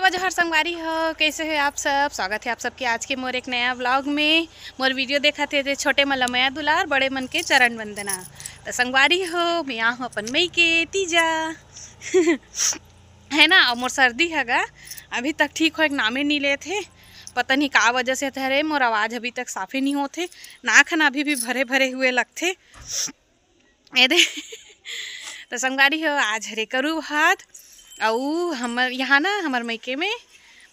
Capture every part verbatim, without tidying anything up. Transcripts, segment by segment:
जोहार संगवारी हो, कैसे हो आप सब? स्वागत है आप सबके आज के मोर एक नया व्लॉग में। मोर वीडियो देखत हे ते छोटे मन ला मया दुलार, बड़े मन के चरण वंदना। त संगवारी हो, मैं आहूँ अपन मइके तीजा है ना। और मोर सर्दी ह गा अभी तक ठीक होए के नामे नी लेत हे। पता नहीं का वजह से हरे, मोर आवाज़ अभी तक साफे नहीं होत हे। नाक ह ना अभी भी भरे भरे हुए लगथे। ए दे त संगवारी हो, आज हरे करू भात। अउ हमर यहाँ ना, हमर मइके में,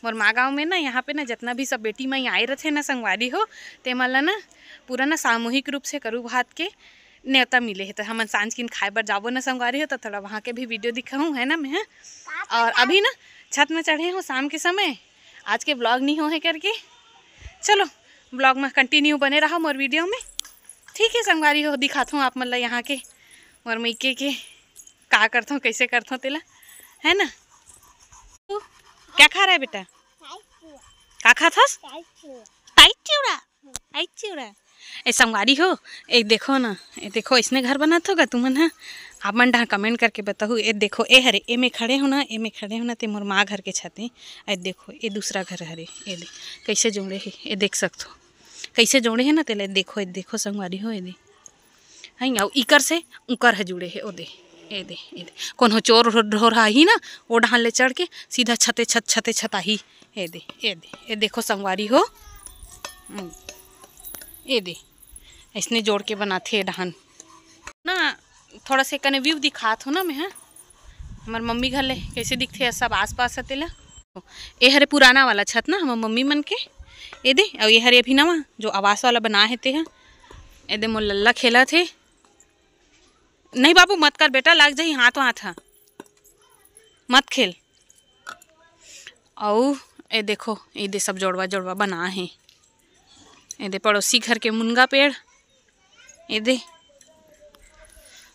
मोर माँ गाँव में ना, यहाँ पे ना जितना भी सब बेटी माई आए रथे ना संगवारी हो, ते मन ला ना पूरा ना सामूहिक रूप से करू भात के नेवता मिले हे। त हमन सांझ किन खाए बर जाबो ना संगवारी हो, त थोड़ा वहाँ के भी वीडियो दिखाऊँ है ना मैं, हाँ। और अभी ना छत में चढ़े हूँ शाम के समय, आज के व्लॉग नहीं हो है करके। चलो, व्लॉग में कंटिन्यू बने रहो मोर वीडियो में। ठीक है संगवारी हो, दिखात हूँ आप मन ला यहाँ के मोर मइके के का करथों, कैसे करथों तेला, है ना। तू क्या खा रहा है बेटा? का खात हस? टाइट चिवड़ा। टाइट चिवड़ा। ए संगवारी हो, ए देखो ना, ए देखो, इसने घर बनात होगा तुमन ह। आप मन डहा कमेंट करके बताहू। ए देखो, ए हरे, ए में खड़े हो ना, ए में खड़े हो ना, ते मोर माँ घर के छत ए। ए देखो, ए दूसरा घर हरे, ए दे, कैसे जोड़े हे, ए देख सकथो, कैसे जोड़े हे ना तेला। ए देखो, ए देखो संगवारी हो, ए दे, है, अउ इकर से उकर ह जुड़े हे, ओ दे, ए दे, ए दे। कोनो चोर ढोर आही ना, ओ डहान ले चढ़ के सीधा छते छत, छते छत आही। ए दे, ए दे, ए देखो संगवारी हो, हम्म, ए दे, ऐसने जोड़ के बनाथे ए डहान ना। थोड़ा से कने व्यू दिखात हो ना मैं, हाँ, हमर मम्मी घर ले कैसे दिखथे सब आसपास ह तेला। ए हरे पुराना वाला छत ना हमर मम्मी मन के, ए दे, अउ ए हरे अभी नवा जो आवास वाला बना हे ते ह। ए दे मोर लल्ला खेलत हे। नहीं बाबू, मत कर बेटा, लाग जाही हाथ वाथ ह, मत खेल। अउ ए देखो, ए दे सब जोड़वा जोड़वा बना हे। ए दे पड़ोसी घर के मुनगा पेड़, ए दे।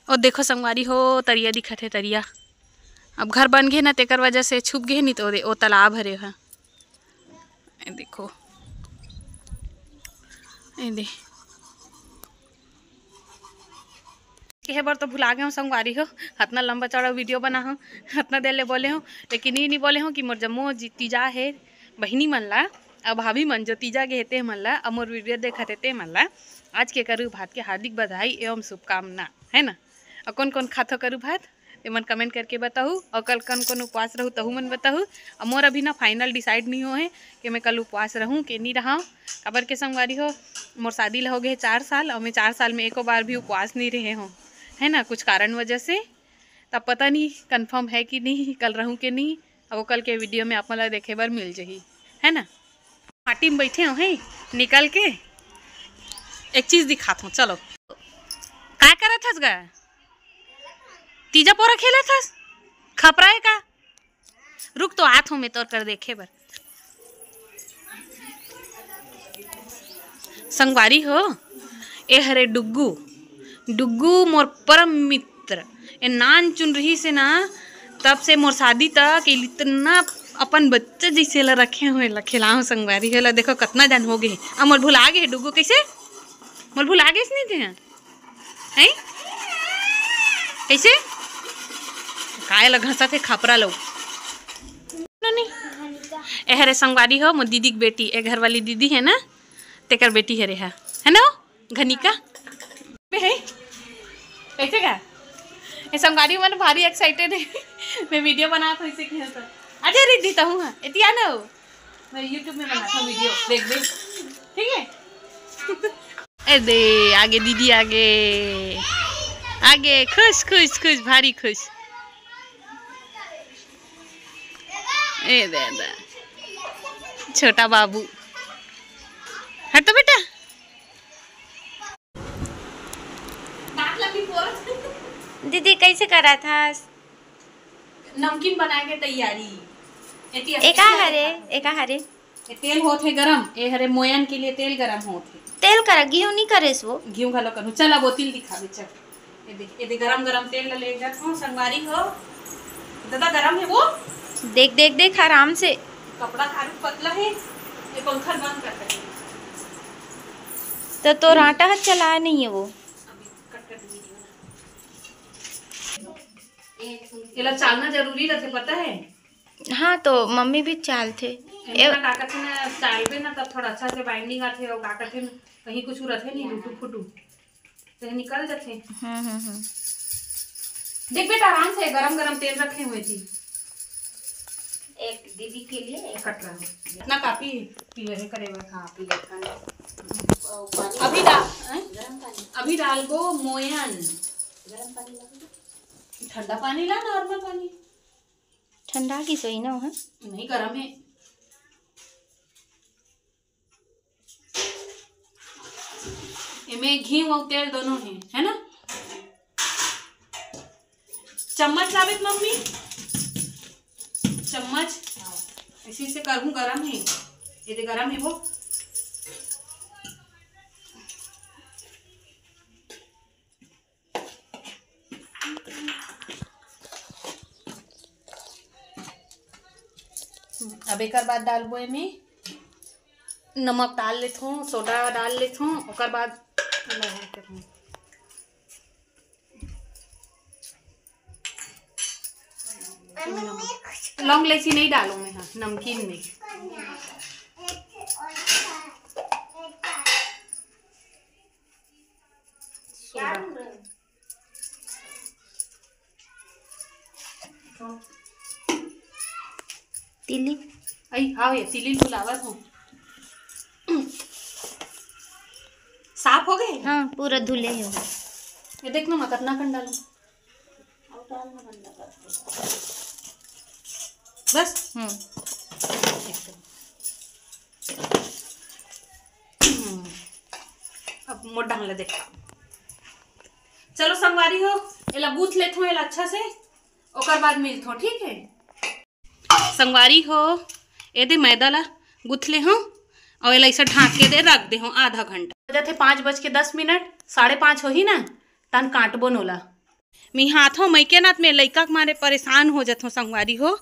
ओ देखो संगवारी हो, तरिया दिखत हे, तरिया। अब घर बन गे ना, तेकर वजह से छुप गे, नहीं तो ओ दे, ओ तालाब हरे ह। ए देखो, ए दे। कहे बर तो भुला गए हूँ संगवारी हो, अतना लंबा चौड़ा वीडियो बना हूँ, अतना देर ले बोले हूँ, लेकिन ये नहीं बोले हूँ कि मोर जम्मो जी-, तीजा हे बहिनी मन ला, अउ भाभी मन जो तीजा गे हे ते मन ला, अउ मोर वीडियो देखत हे ते मन ला, आज के करू भात के हार्दिक बधाई एवं शुभकामना, है ना। अउ कौन कौन खाथो करू भात, ते मन कमेंट करके बताहू। अउ कल कौन कौन उपवास रहू, तहू मन बताहू। अउ मोर अभी ना फाइनल डिसाइड नहीं हो हे कि मैं कल उपवास रहूँ कि नहीं रहा। काबर के संगवारी हो, मोर शादी ला हो गए चार साल, अउ मैं चार साल में एको बार भी उपवास नहीं रहे हूँ, है ना, कुछ कारण वजह से। तब पता नहीं कंफर्म है कि नहीं, कल रहूँ कि नहीं। अब वो कल के वीडियो में आप मन ला देखे बर मिल जाही, है ना। माटी में बैठे हो, हैं, निकल के एक चीज दिखात हूँ, चलो। का करत हस गा? तीजा पोरा खेलत हस? खपरा है का? रुक तो आत हूँ मैं तोर कर देखे बर। संगवारी हो, ए हरे डुग्गू, डुग्गू मोर परम मित्र। ए नान चुन रही से ना, तब से मोर शादी तक ए इतना अपन बच्चा जैसे ला रखे हुए ला खिलाओ संगवारी हो ला। देखो कतना जन हो गए, अब मोर भुला गए डुग्गू। कैसे मोर भुला गए नहीं थे? हैं? कैसे? काय ला घसत हे खापरा लो। नोनी। ए हरे संगवारी हो, मोर दीदी के बेटी, ए घर वाली दीदी है ना, तेकर बेटी हरे हा, है ना वो? घनिका। बे है? कैसे का? ए संगवारी मन भारी एक्साइटेड है। मैं वीडियो बनात हूँ इसे किया तो। अजय रिद्धि तहूँ हाँ, एती आ ना हो। मैं YouTube में बनाता हूँ वीडियो, देख दे। ठीक है? ए दे, आगे दीदी, आगे, आगे, खुश, खुश, खुश, भारी खुश। ए दे, दे, छोटा बाबू, हट तो बेटा। दीदी, कैसे करत हस? नमकीन बनाए के तैयारी। एती एका एती हरे, एका हरे। ए तेल होत हे गरम, ए हरे मोयन के लिए तेल गरम होत हे। तेल करा, घीव नहीं करेस वो। घीव घलो करू। चल, अब वो तिल दिखावे, चल। ए दे, ए दे, गरम गरम तेल ल ले जात हूँ, संगवारी हो। दादा, गरम है वो। देख, देख, देख, आराम से। कपड़ा थारू पतला है, ये पंखा बंद कर दे। तो तोर आटा हाथ चलाया नहीं है वो। अभी कट कर दे वीडियो। एला चालना जरूरी रहते, पता है? हाँ, तो मम्मी भी चालथे। एमे ना का कथे ना, चालबे ना, तब थोड़ा अच्छा से binding आथे, अउ का कथे ना, कहीं कुछ रथे नहीं, लुटू फुटू, तो निकल जाथे। हम्म, हम्म, हम्म। देख बेटा, आराम से, गरम गरम तेल रखे हुए थी। एक दीदी के लिए एक कटरा में। इतना काफी पीले करे हुए। हाँ, पीले खाने। अभी डाल, हैं? गरम पानी। अभी डाल गो मोयन। गरम पानी लगा। ठंडा पानी ला, normal पानी। ठंडा की सोई ना हो? नहीं, गरम है। एमे घी अउ तेल दोनों है, है ना? चम्मच लावे मम्मी, चम्मच। ऐसे ऐसे करहूँ, गरम है, ये दे गरम है वो। अब एकर बाद डालबो एमे नमक, डाल लेथों, सोडा डाल लेथों, ओकर बाद लौंग इलायची नहीं डालूँ मैं, हाँ, नमकीन में। सोडा। तिली। आई, हाँ, ये तिली फुलावत हूँ। साफ हो गए? हाँ, पूरा धुले हो। ये देख ना, मैं कतना कन डालूँ। बस? हम्म। अब मोर डाल ले देखा। चलो संगवारी हो, एला गूंथ लेथों एला अच्छा से, ओकर बाद मिलथों, ठीक है? संगवारी हो, ए दे मैदा ला गूंथ ले हों, अउ एला ऐसा ढांक के दे रख दे हों आधा घंटा। हो जाथे पाँच बज के दस मिनट, साढ़े पाँच होही ना, तहन काटबो नोला। मैं हाथों मइके नाथ में लइका के मारे परेशान हो जाथों संगवारी हो,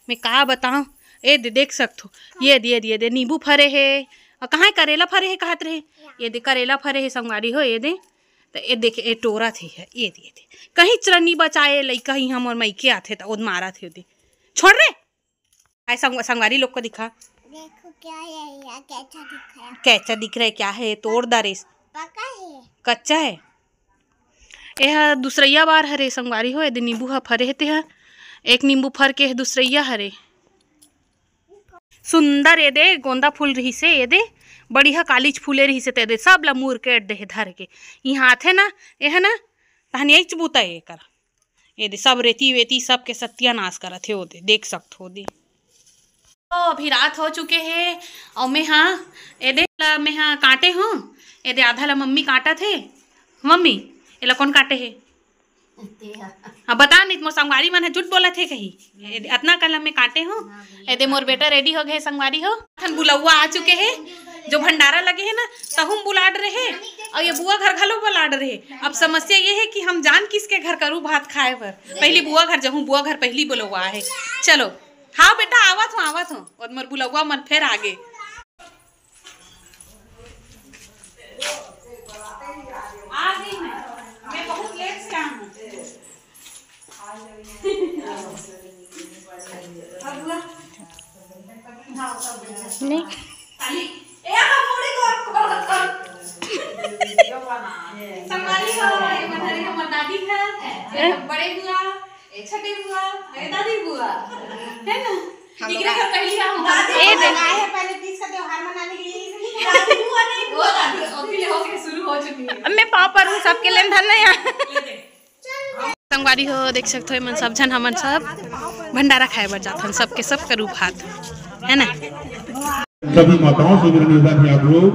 मैं का बताऊं। ए दे, देख सकथो, ये दे, ये दे, ये दे, नींबू फरे हे, अउ कहाँ करेला फरे हे कहत रहे, ये दे करेला फरे हे संगवारी हो, ये दे, त ये देखे, ये टोरा थे है, ये दे, ये दे, कहीं चरनी बचाए लइका ही हमर मइके आथे त ओद मारा थे, दे, छोड़ रे। आए संग-, संगवारी लोग को दिखा। देखो क्या है, ये कैसा दिख रहा है? कैसा दिख रहा है, क्या है? तोड़ दा रे। पका है? कच्चा है। एह दूसरैया बार हरे संगवारी हो, एदे नींबू ह फरे हे तेह। एक नींबू फर के एह दूसरैया हरे। सुंदर एदे गोंदा फूल रहिसे, एदे बढ़िया कालीच फूले रहिसे, तेदे सब ला मुर के अड्डे हे धर के। इहाँ आथे ना, एह ना, तहन यहीच बूता ए एकर। ये दे, सब रेती वेती, सब के सत्यानाश करत हे, ओ दे, देख सकथो, ओ दे। तो अभी रात हो चुके हे, अउ मैं हा, ए दे, ला मैं हा काटे हूँ, ए दे, आधा ला मम्मी काटत हे। मम्मी, एला कौन काटे हे? हाँ, बता नहीं, मोर संगवारी मन ह झूठ बोलत हे कही। ए दे, अतना कन ला मैं काटे हूँ। ए दे, मोर बेटा ready हो गए, संगवारी हो। थन बुलौवा आ चुके हे, जो भंडारा लगे हे ना, तहूम बुलाड रहे, अउ ये बुआ घर घलो बुलाड रहे। अब समस्या ये हे कि हम जान किसके घर करू भात खाए बर। पहली बुआ घर जहूँ, बुआ घर पहली बुलौवा हे। चलो, हाँ बेटा, आवत हूँ, आवत हूँ। अउ मोर बुलौवा मन फेर आगे। आ गई मैं, मैं बहुत late से आई हूँ। नहीं। संगवारी हो, ये मंडली हमर दादी घर, ये बड़े बुआ, ये छोटे बुआ, ये दादी बुआ, है ना? हम लोग इकरे घर पहली हम ए दे। आए हैं, पहले तीज का त्योहार मनाने के लिए, इसलिए दादी बुआ नहीं, वो दादी, अभी ले होके शुरू हो चुकी है। अब मैं पाँव पर हूँ, सबके लेन धन है यहाँ। संगवारी हो, देख सकते हो, एमन सब झन, हमन सब भंडारा खाए बर जाथन, सबके सब करू भात, है ना? सभी माताओं से मेरी निवेदन है, आप लोग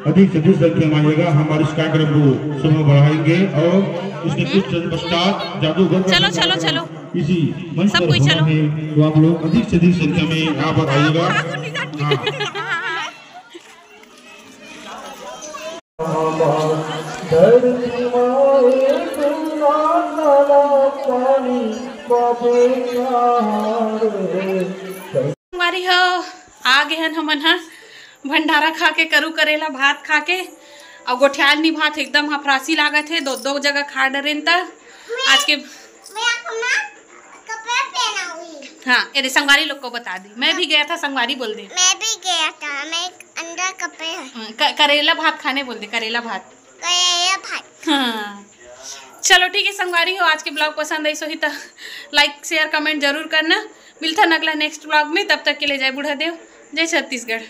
अधिक से अधिक संख्या में आइएगा, हम इस कार्यक्रम को शोभा बढ़ाएंगे और इसके कुछ क्षण पश्चात जादूगर का चलो, चलो, चलो। इसी मंच सब पर कोई होना चलो। है, तो आप लोग अधिक से अधिक संख्या में यहाँ पर आइएगा। हाँ। धरती माँ एक नाला पानी बाबे कहाँ रे। संगवारी हो, आ गे हन हमन ह भंडारा खा के, करू करेला भात खा के, अउ गोठियाल नी भात एकदम हफरासी लागत हे, दो दो जगह खा डरेन त आज के मैं अपना कपड़ा हाँ, ये दे, संगवारी लोग को बता दे, मैं भी गया था, संगवारी बोल दे। मैं भी गया था, मैं एक अंदर कपड़े है। हाँ, क- करेला भात खाने बोल दे, करेला भात। करेला भात। हाँ, चलो ठीक है संगवारी हो, आज के ब्लॉग पसंद आई सोही तो लाइक शेयर कमेंट जरूर करना। मिलता अगला नेक्स्ट ब्लॉग में, तब तक के लिए जय बूढ़ा देव, जय छत्तीसगढ़।